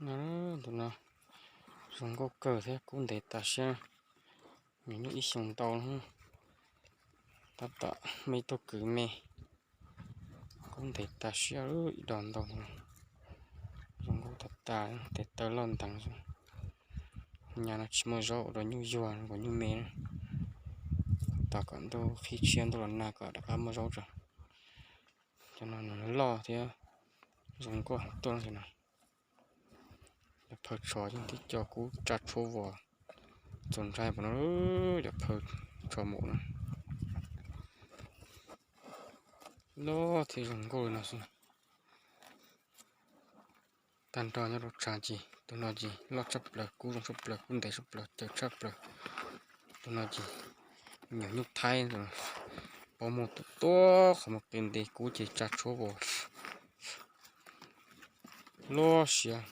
Tus no zoo nkauj kawg thiab kub ntev tas siab, nws nyuj ib xyoos ntau, tab tom me tuaj kwv me, kub ntev tas siab ib do ntau. Zoo nkauj tas tas, tes taw loj nteev xwb. Nyuj no tsis muaj zaub ua rau nyuj yuag, ua nyuj me. Tos kom ntuj qhib tshiab ntuj los nag kom rov qab muaj zaub tso. Cov no loj thiab zoo nkauj tuaj no. Cov phaw tsho yeej tib co kub tsa tshuab vos txaus ntshai pom no, cov phaw tsho mus na. Loj thiab zoo nkauj li no xwb. Tag nrho nyob rau tshav ces tus no ces loj tshaj plaws, kub zoo tshaj plaws, kub ntev tshaj plaws, caws tshaj plaws. Tus no ces nyuam nyuj thaib, paub muaj tus tuaj qhov muaj qi ntev, kub ces tsa tshuab vos. Loj siab.